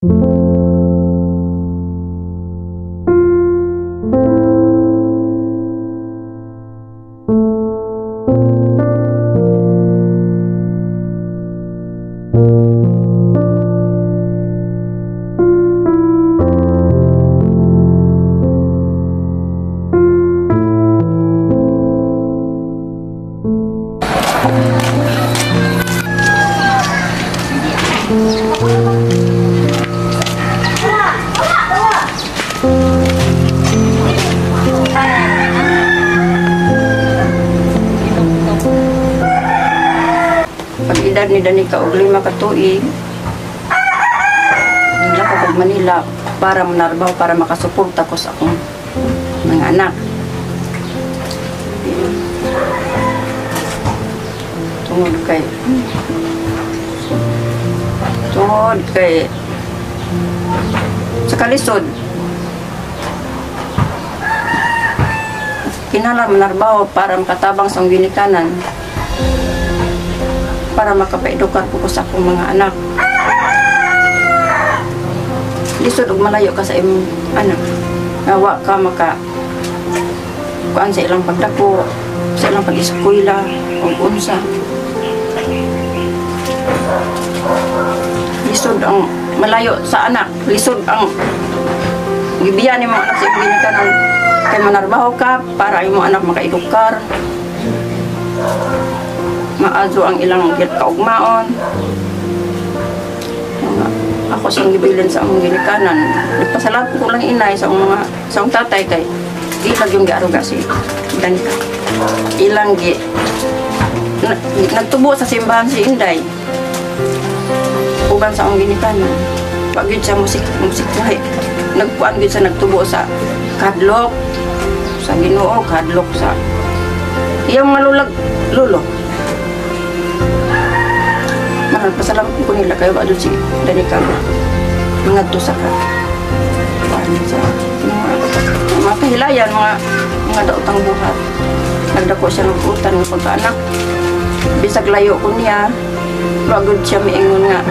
Pag-edad ni Danica og 5 ka tuig, nilakaw kog Manila para manarbaho, para makasuporta ko sa akong mga anak. Tungod kay sa kalisod, kinahanglan manarbaho para makatabang sa akong ginikanan, para makapaedukar ko sa akong mga anak. Lisod og malayo ka sa imong anak, nga wa ka maka kuan sa ilang pagdako, sa ilang pag-eskwela og unsa. Lisod ang malayo sa anak, lisod ang gibiyan nimo anak sa imong ginikanan kay manarbaho ka para imong anak makaedukar, maadto ang ilang kaugmaon. Ako siyang gibilin sa among ginikanan. Nagpasalamat ko lang inay sa among mga, sa among tatay kay ilang yung giaruga si Danica. Ilang gi na, nagtubo sa simbahan si Inday. Uban sa among ginikanan. Wa gyud siya musik musik buhi. Nagkuan gyud siya, nagtubo sa kadlok sa Ginoo, kadlok sa iyang mga lulag lulo. Mahal, pasalamat ko nila kayo ba si Danica mangadto sa ka. Kuan sa mga kahilayan, mga daotang buhat. Nagdako siya ng buutan ng pagkaanak. Bisag layo ko niya, wa gud siya miingon nga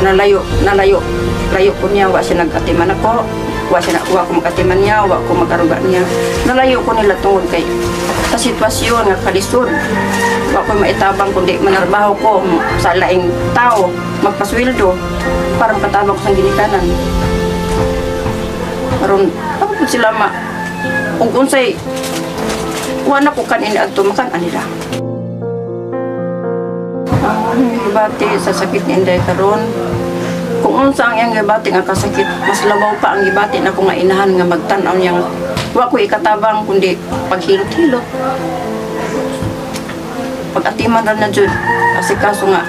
nalayo, nalayo, layo ko niya, wa siya nagkatiman ako, wa siya wa ko makatiman niya, wa ko makaruga niya. Nalayo ko nila tungod kay sa sitwasyon nga kalisod. Wa ko maitabang kundi manarbaho ko sa laing tao, magpasweldo para makatabang ko sa ginikanan. Karon ako pud sila ma ug unsay wa na ko kanin adto makan anila. Ang gibati sa sakit ni Inday karon, kung unsa ang iyang gibati nga kasakit, mas labaw pa ang gibati nako nga inahan nga magtan-aw niya. Wa ko ikatabang kundi paghilot-hilot. Pag-atiman ra na jud asikaso nga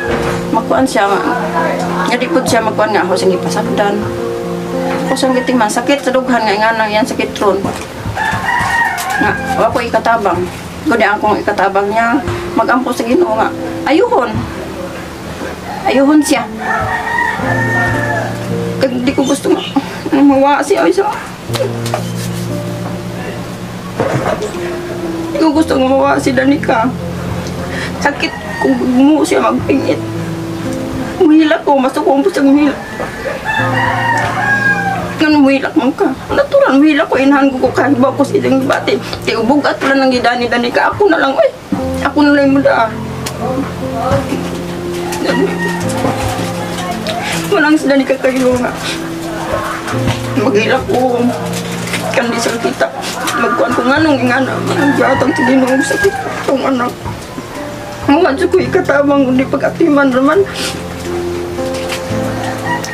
makuan siya nga di pud siya makuan nga ako siyang gipasagdan. Ako siyang gitiman sakit sa dughan nga inganang yan sakit ron. Nga wa ko ikatabang. Kundi akong ikatabang niya magampo sa Ginoo nga ayuhon. Ayuhon siya. Kag di ko gusto nga mawa siya ay sa. Di ko gusto nga mawa si Danica. Sakit kung mo siya magpingit. Muhilak ko, masuko ko sa muhilak. Ngan muhilak man ka. Natural muhilak ko, inahan ko kahit ba ko silang gibati. Kay ubugat lang ng gidani Danica. Ako na lang, ay. Ako na lang muda. Walang si Danica kayo nga. Maghilak ko. Kandi sa kita. Magkuan ko nga nung ingana. Manang sa Ginoo sakit tong anak. Mga dyan ko ikatabang kundi pag-atiman raman.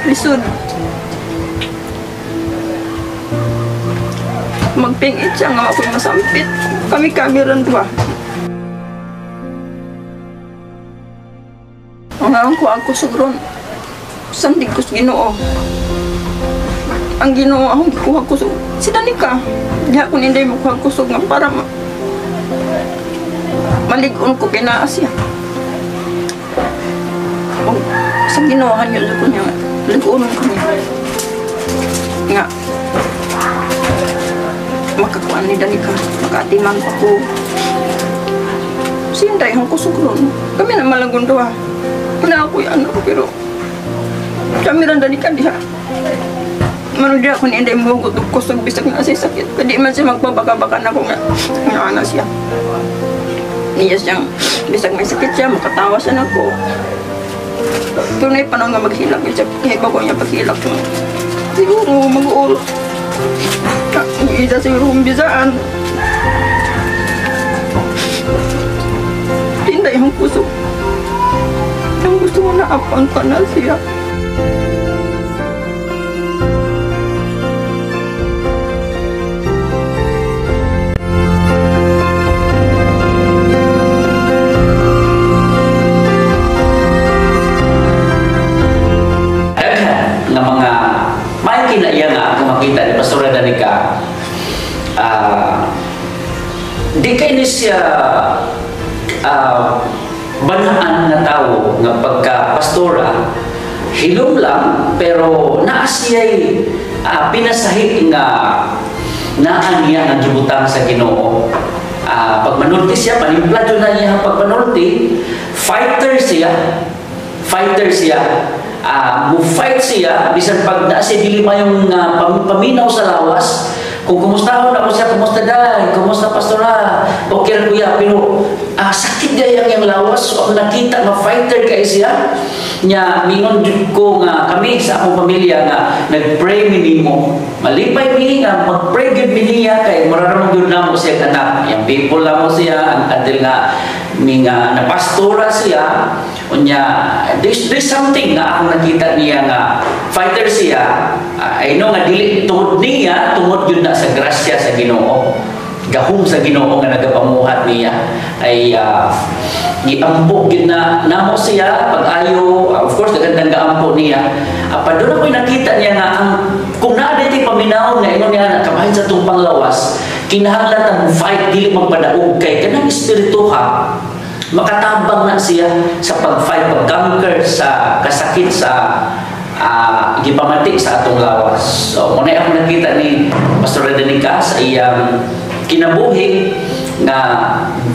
Lisod. Magpingit siya nga ako'y masampit. Kami-kami rin ba? Ang alam ko, ako sugron. Sandig ko sa Ginoo. Ang Ginoo akong gikuha ko. Si Danica. Di ako ninday makuha kusog nga para malig-on ko kinaa siya. O, sa Ginoo hanyo ko niya. Lig-on ko niya. Nga makakuan ni Danica, makaatiman pa ko. Sinday ang kusog ron. Kami na malagon doha. Wala ako'y anak pero Kami rin dali ka diha. Mano diha ko ni Inday mo og kusog bisag na siya sakit. Kadi man siya magpabaka-baka na ko nga nga ana siya. Niya siyang bisag may sakit siya, makatawa siya nako. Pero na panahon nga maghilak siya, kaya ko niya paghilak. Siguro mag-uul. Isa siguro kong bisaan. Tinday ang puso. Ang gusto ko na apang pa na siya. Daghan nga mga may kinaiya nga ako makita ni Pastora Danica, di kay ni siya banaan nga tawo nga pagka pastora hilom lang, pero naa siya'y pinasahi nga naa niya nga gibutang sa Ginoo. Pag manulti siya, panimpla jud na niya ang pagpanulti. Fighter siya, fighter siya. Mo-fight siya bisan pag naa siya dili mayong paminaw sa lawas. Kung kumustahon ako siya, kumusta day, kumusta pastora, okay ra kuya, pero sakit gayang yang lawas. So ako nakita nga fighter kay siya. Nya mingon jud ko nga kami sa akong pamilya nga nagpray mi nimo, malipay mi nga magpray gyud mi niya kay mura gyud namo siya anak. Yang people namo siya until nga mi nga napastora siya. Unya there's something nga akong nakita niya nga fighter siya. I know nga dili tungod niya, tungod gyud na sa grasya sa Ginoo, gahom sa Ginoo nga nagapamuhat niya. Ay giampo gyud na namo siya pag-ayo. Of course daghan gaampo niya. Pa doon ako'y nakita niya nga ang kung naa diti paminaw nga ingon niya na kabahin sa tong panglawas, kinahanglan ta mo fight, dili magpadaog kay kanang espiritu ha makatabang na siya sa pag-fight, pag-conquer sa kasakit sa gipamati sa atong lawas. So muna akong nakita ni Pastor Danica sa iyang kinabuhi nga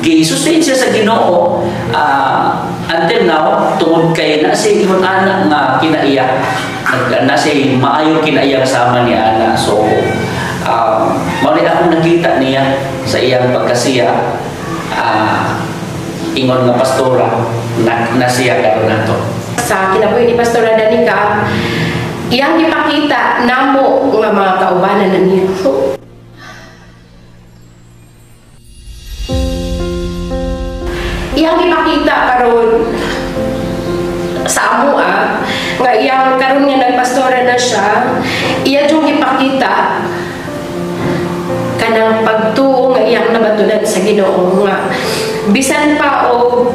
gi-sustain siya sa Ginoo until now, tungod kay na siya ingon anak nga kinaiya, na siya maayo kinaiya sama ni ana. So mao ni akong nakita niya sa iyang pagkasiya ingon nga pastora na siya karon nato. Sa kinabuhi ni Pastora Danica, iyang gipakita namo nga mga kaubanan na niya. Iyang gipakita karon sa amoa nga iyang karon nga nagpastora na siya, iya jung gipakita kanang pagtuo nga iyang nabatunan sa Ginoo nga bisan pa og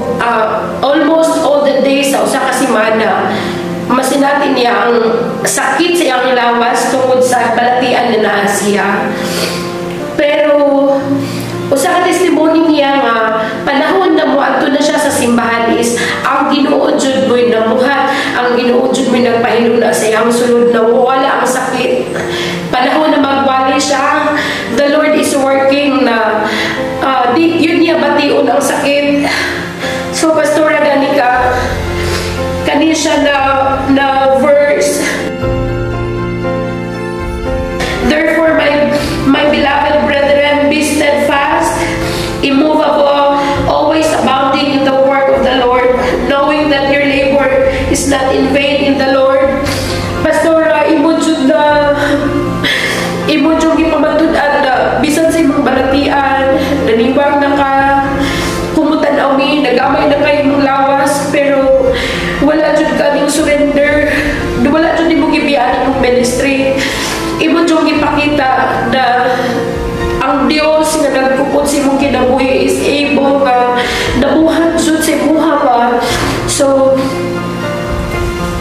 almost all the days sa usa ka semana masinati niya ang sakit sa iyang lawas tungod sa balatian na naa siya. Pero usa ka testimony niya nga panahon na moadto na siya sa simbahan is ang Ginoo jud mo'y namuhat, ang Ginoo jud mo'y nagpahiluna sa iyang sulod na wala ang sakit. Panahon na magwali siya, the Lord is working na di yun niya bation ang sakit. So Pastora Danica, kani siya na verse. Therefore, my beloved brethren, be steadfast, immovable, always abounding in the work of the Lord, knowing that your labor is not in vain in the Lord. Pastora, imo jud na imo jud gipamatud-an na bisan sa imong balatian, naniwang na ka, kumutan-aw mi, nagamay na kay imong lawas, pero wala jud ka ning surrender, wala jud nimo gibiyaan imong ministry. Imo jud gipakita na ang Dios nga nagkupot sa imong kinabuhi is able nga nabuhat jud sa imuha ba. So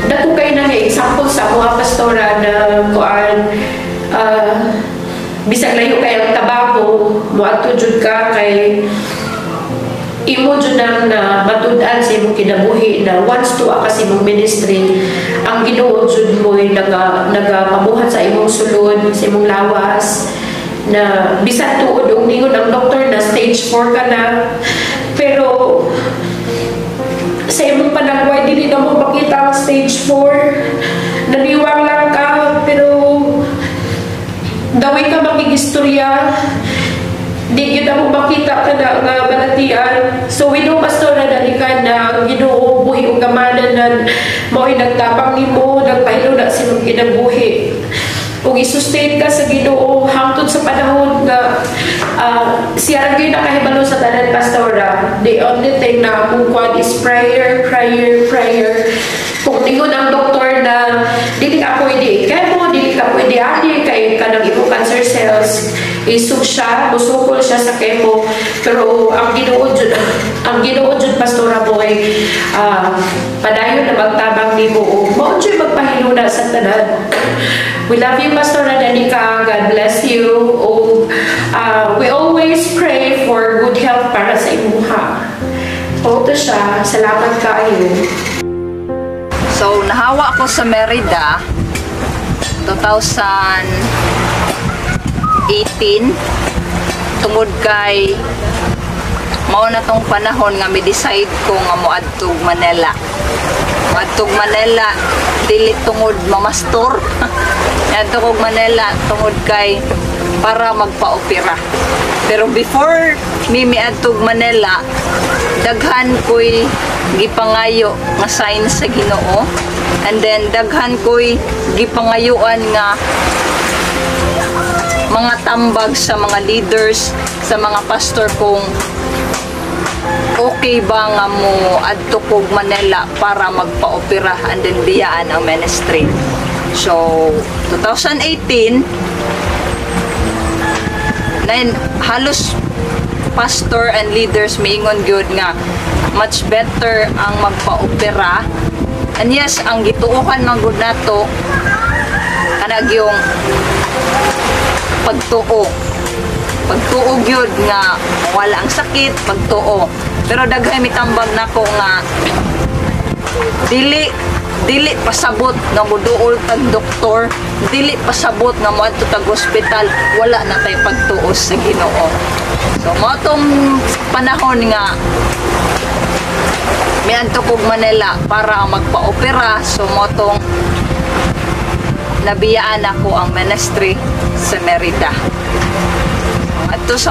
dako kay na nga example sa mga pastora na kuan bisag layo kay ang tabako, moadto jud ka kay imo jud nang na matud-an sa imong kinabuhi na once tuwa ka sa imong ministry, ang Ginoo jud mo'y nagapabuhat sa imong sulod, sa imong lawas, na bisan tuod og ningon ang doktor na stage 4 ka na, pero sa imong panagway dili na mo makita ang stage 4. Naliwang lang ka, pero daway ka makigistorya, di gyud ako makita ka na nga balatian. So we know, Pastor Danica, na ang Ginoo buhi ug gamhanan, mao'y nagtabang nimo, nagpahiluna sa imong kinabuhi. Ug i-sustain ka sa Ginoo hangtod sa panahon nga siya ra gyud nakahibalo sa tanan, Pastora. The only thing na akong kwan is prayer, prayer, prayer. Kung ningon ang doktor na dili ka pwede i-chemo, dili ka pwede ani kay kanang imong cancer cells isog siya, musukol siya sa chemo. Pero ang Ginoo jud, Pastora Boy, padayon na magtabang nimo ug mao jud magpahiluna sa tanan. We love you, Pastora Danica. God bless you. Ug we always pray for good health para sa imuha. Mao to siya. Salamat kaayo. So, nahawa ako sa Merida 2018 tungod kay mao na tong panahon nga mi-decide ko nga moadtog Manila. Moadtog Manila dili tungod mamastor. Adto kog Manila tungod kay para magpa-opera. Pero before mi miadtog Manila, daghan ko'y gipangayo nga sign sa Ginoo, and then daghan ko'y gipangayuan nga mga tambag sa mga leaders, sa mga pastor, kung okay ba nga mo adto kog Manila para magpa-opera and then biyaan ang ministry. So, 2018, then halos pastor and leaders miingon gyud nga much better ang magpa-opera. And yes, ang gituohan man gud nato kanang yung pagtuo. Pagtuo gyud nga wala ang sakit, pagtuo. Pero daghay mitambag nako nga dili dili pasabot nga moduol tag doktor, dili pasabot nga moadto tag ospital, wala na tay pagtuo sa Ginoo. So mao tong panahon nga miadto kog Manila para magpa-opera. So mao tong nabiyaan ako ang ministry sa Merida. Adto sa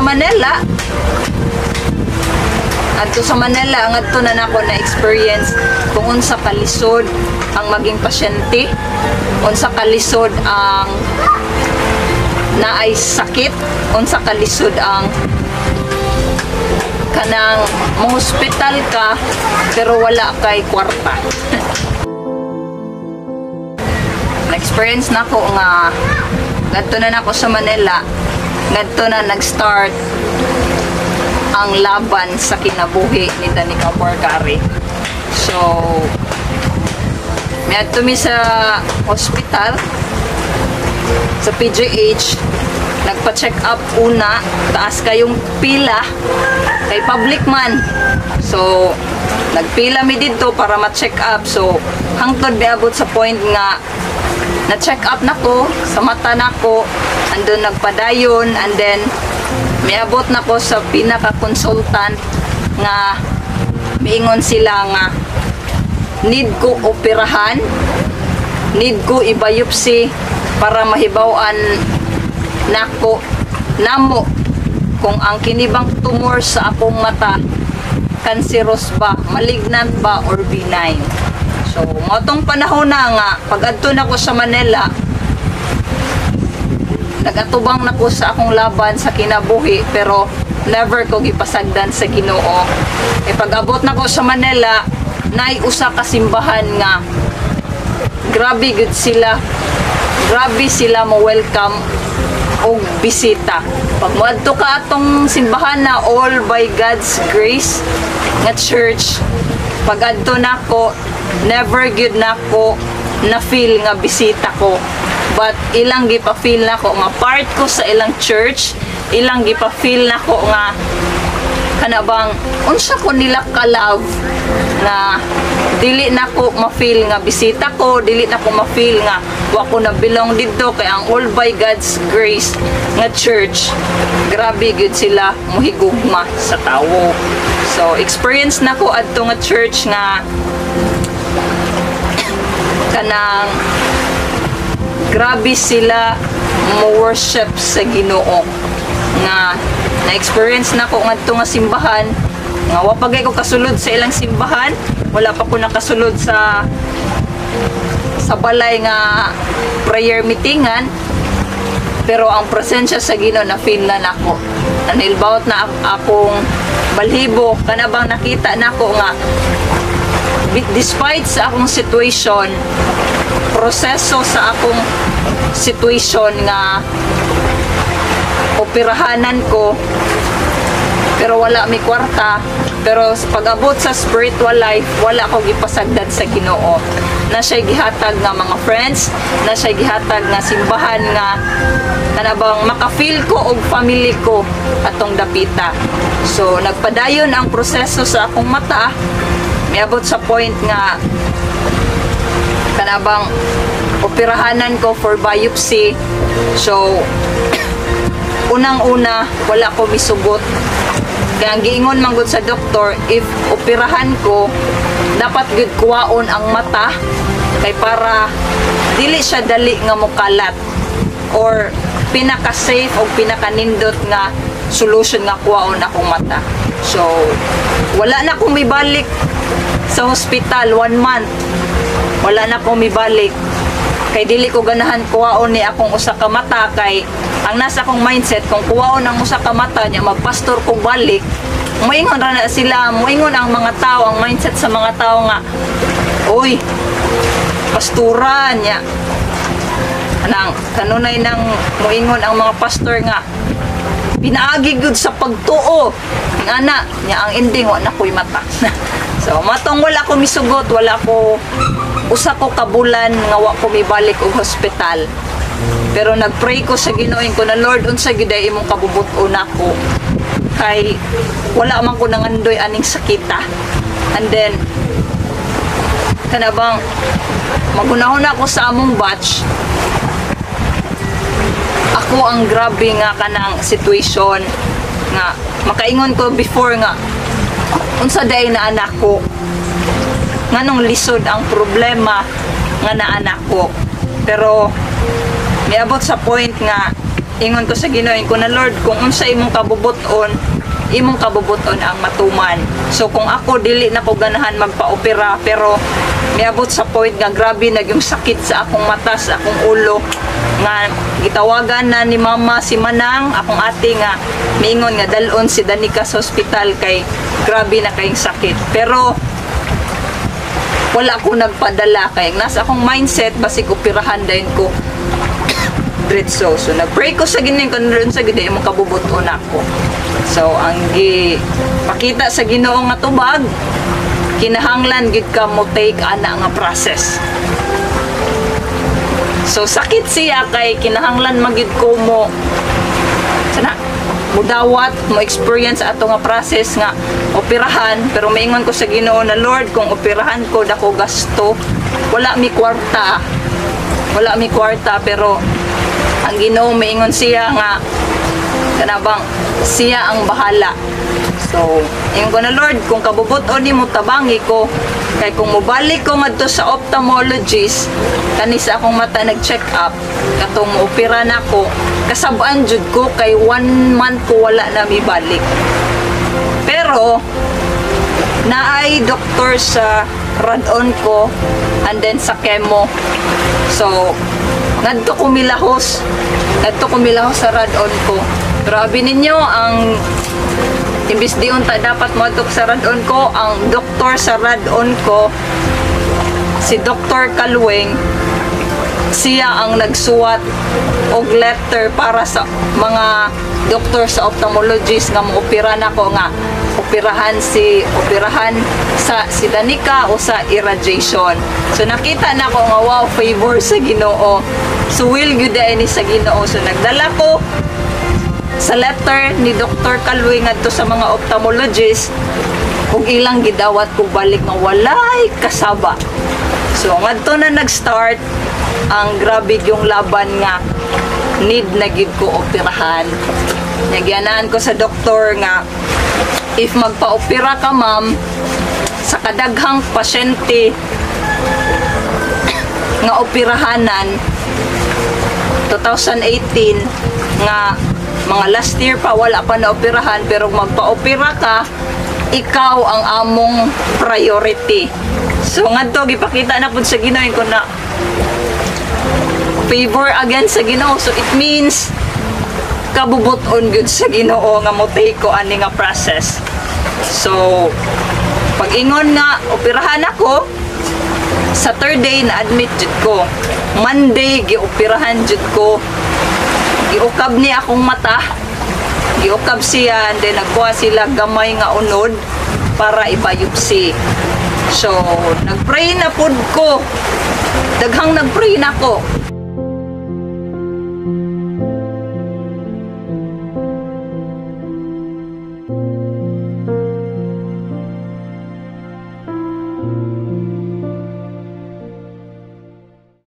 Manila, ang adto na nako na experience kung unsa kalisod ang maging pasyente, unsa kalisod ang naay sakit, unsa kalisod ang kanang mo-hospital ka pero wala kay kwarta. Na-experience nako nga ngadto na nako sa Manila, ngadto na nag-start ang laban sa kinabuhi ni Danica Porcari. So, miadto mi sa hospital, sa PGH, nagpa-check up una, taas kayong pila, kay public man. So, nagpila mi didto para ma-check up. So, hangtod miabot sa point nga na-check up nako, sa mata nako, andun nagpadayon, and then miabot na ko sa pinaka-consultant nga miingon sila nga need ko operahan, need ko i-biopsy para mahibaw-an nako namo kung ang kinibang tumor sa akong mata cancerous ba, malignant ba, or benign. So, mao tong panahon na nga, pag adto na ko sa Manila, nagatubang na ko sa akong laban sa kinabuhi, pero never ko gipasagdan sa Ginoo. E pag abot na ko sa Manila, naay usa ka simbahan nga grabe gud sila. Grabe sila mo welcome og bisita. Pag moadto ka atong simbahan na All by God's Grace nga church, pag adto nako, never gyud nako na feel nga bisita ko. But ilang gipa-feel nako nga part ko sa ilang church, ilang gipa-feel nako nga kana bang unsa ko nila ka-love na dili na ko ma-feel nga bisita ko, dili na ko ma-feel nga wa ko na belong didto, kay ang All by God's Grace nga church, grabe gyud sila muhigugma sa tawo. So experience nako adto nga church nga kanang Grabe sila mo worship sa Ginoo nga na-experience na ko ngadto nga simbahan nga wa pa gay ko kasulod sa ilang simbahan, wala pa ko nakasulod sa balay nga prayer meetingan, pero ang presensya sa Ginoo na feel na nako. Nanilbawot na akong balhibo, kana bang nakita nako nga despite sa akong situation, proseso sa akong situation nga operahanan ko pero wala mi kwarta, pero sa pag-abot sa spiritual life, wala ko gipasagdan sa Ginoo na siya gihatag nga mga friends, na siya gihatag nga simbahan nga kana bang maka-feel ko og family ko atong dapita. So nagpadayon ang proseso sa akong mata, miabot sa point nga kana bang operahanan ko for biopsy. So unang-una, wala ko misugot. Kaya ang giingon man gud sa doktor, if operahan ko, dapat gud kuwaon ang mata kay para dili siya dali nga mokalat or pinaka-safe o pinaka-nindot nga solution nga kuwaon akong mata. So, wala na akong mibalik sa hospital one month. Wala na akong mibalik. Kay dili ko ganahan kuwaon ni akong usa ka mata, kay ang nasa akong mindset, kung kuwaon ang usa ka mata niya, magpastor ko balik, moingon ra na sila, moingon ang mga tao, ang mindset sa mga tao nga, "Uy, pastura niya." Anang kanunay nang moingon ang mga pastor nga pinaagi gud sa pagtuo nga na niya, ang ending wa na ko'y mata. So matong wala ko misugot, wala ko, usa ko ka bulan nga wa ko mibalik og hospital. Pero nagpray ko sa Ginoo ko na, "Lord, unsa gyud ay imong kabubut-on nako kay wala man ko nangandoy aning sakita?" And then kana bang magunahon ako sa among batch, ako ang grabe nga kanang situation nga makaingon ko before nga unsa day na anak ko, nganong lisod ang problema nga na anak ko. Pero miabot sa point nga ingon ko sa Ginoo ko na, "Lord, kung unsa imong kabubut-on, imong kabubut-on ang matuman." So kung ako, dili na ko ganahan magpa-opera, pero miabot sa point nga grabe na yung sakit sa akong mata, sa akong ulo, nga gitawagan na ni mama si Manang, akong ate, nga miingon nga dalon si Danica sa hospital kay grabe na kayong sakit. Pero wala ko nagpadala kay nasa akong mindset, basig operahan dayon ko diretso. So nagpray ko sa Ginoo kung ron sa Ginoo imong kabubut-on ako. So ang gi pakita sa Ginoo nga tubag, kinahanglan gyud ka mo take ana nga process. So sakit siya kay kinahanglan magyud ko mo sana mudawat mo experience ato nga process nga operahan. Pero maingon ko sa Ginoo na, "Lord, kung operahan ko, dako gasto, wala mi kwarta, wala mi kwarta." Pero ang Ginoo, maingon siya nga kana bang siya ang bahala. So ingon ko na, "Lord, kung kabubut-on nimo, tabangi ko." Kay kung mobalik ko ngadto sa ophthalmologist kani sa akong mata, nag-check up katong moopera nako, kasabaan jud ko kay one month ko wala na mibalik. Pero naay doktor sa radon ko and then sa chemo. So ngadto ko milahos sa radon ko. Pero abi ninyo, ang imbis di unta dapat moadto sa radon ko, ang doktor sa radon ko, si Dr. Kalweng, siya ang nagsuwat og letter para sa mga doktor sa ophthalmologist nga moopera nako, nga operahan si operahan sa si Danica o sa irradiation. So nakita nako nga wow, favor sa Ginoo. So will gyud ni sa Ginoo. So nagdala ko sa letter ni Dr. Kalwi ngadto sa mga ophthalmologist ug ilang gidawat ko balik nga walay kasaba. So ngadto na nag-start ang grabe yung laban nga need na gid ko operahan. Nagyanaan ko sa doktor nga if magpa-opera ka, ma'am, sa kadaghang pasyente nga operahanan, 2018 nga mga last year pa, wala pa naoperahan, pero magpa-opera ka, ikaw ang among priority. So ngadto gipakita na pud sa Ginoo ko na favor again sa Ginoo. So it means kabubuton gyud sa Ginoo nga mo take ko ani nga process. So pag ingon nga operahan ako, Saturday na admit jud ko. Monday gioperahan jud ko. Giukab ni akong mata. Giukab siya and then nagkuha sila gamay nga unod para i-biopsy. So, nagpray na pud ko. Daghang nagpray na ko.